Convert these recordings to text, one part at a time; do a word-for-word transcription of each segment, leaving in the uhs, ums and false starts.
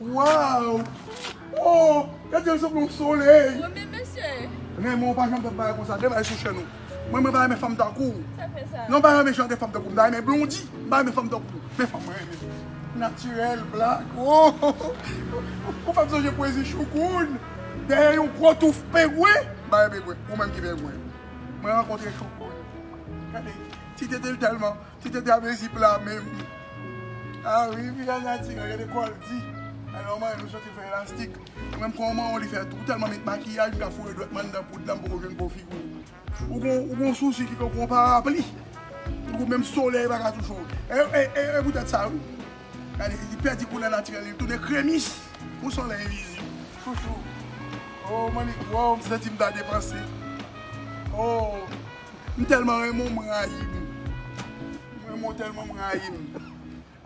Waw! Oh! Gade l sanble yon solèy! Mwen menm, mesye. Renmen w pa janm fè bagay konsa. Demay sou chèn ou. Mwen, mwen pa renmen fanm tankou w. Sa fè sa? Non, m pa renmen jan de fanm tankou w. M ta renmen blondi. M pa renmen fanm tankou w. Men fanm mwen renmen. Natirèl, blak. Oh! Ou fè m sonje pwezi Choukoun. Dèyè yon gwo touf pengwen. M pa renmen pengwen. Ou menm ki pengwen. Mwen rankontre Choukoun. Gade, ti tete l tèlman. Ti tete a mezi pla menm. Ah wi, fi a natirèl, gade kò l di. Alò, manyen nou soti fè elastik. Ou menm kòman ou li fè tou, ou tèlman met makiyaj, m ka foure dwèt m anndan poud la, m poko jwenn po figi w. Ou gon, ou gon sousi ki tankou yon parapli. Ou gon menm solèy pa ka touche w. E, e, e, e poutèt sa, wi. Gade, li pèdi koulè natirèl li, li tounen kremis. Yon solèy envizib. Chouchou. Oh, mannik, wow, m santi m ta depanse. Oh, m tèlman renmen w, m rayi m. M renmen w tèlman, m rayi m.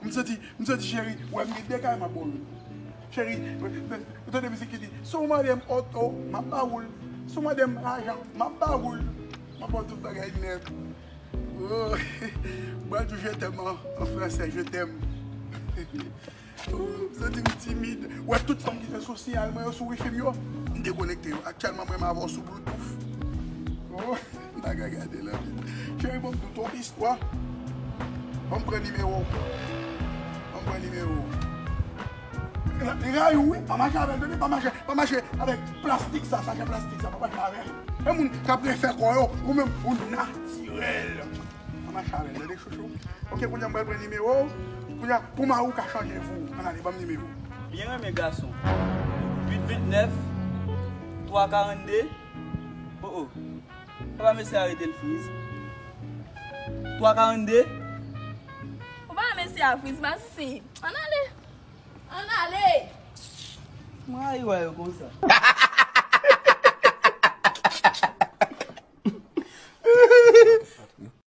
M santi, m santi, cheri, wè m gen de kay m ap ba w youn. Cheri, ou tande mizik ki di, si w mande m oto, m ap ba ou l. Si w mande m lajan, m ap ba ou l. M ap ba w tout bagay nèt. Oh, m pral di w je t'aime an, an fransè, je t'aime. Oh, m santi m timid. Wè tout fanm ki te sou siyal mwen yo sou wifi m yo, m dekonekte yo. Aktyèlman, mwen m avè w sou Bluetooth. Oh, m pa ka gade l anpil. Cheri, ban m tout yon istwa. Ban m pran nimewo w. Ban m pran nimewo w. Li rayi w, wi. Pa mache avè l, tande, pa mache, pa mache avèk plastik sa, sachè plastik sa, pa mache avè l. E moun k ap refè kò yo, ou menm, ou natirèl. Pa mache avè l, tande, chouchou. Ok, kounye a m pral pran nimewo w. Kounye a, pou mari w ka chanje vi w. Ann ale, ban m nimewo w. Byen renmen gason. Uit vennèf, twa karannde. Oh, oh. Papa mesye a rete l friz. Twa karannde. Ou pa mesye a friz, masisi. Ann ale. Ann ale. Mwen rayi wè yo konsa.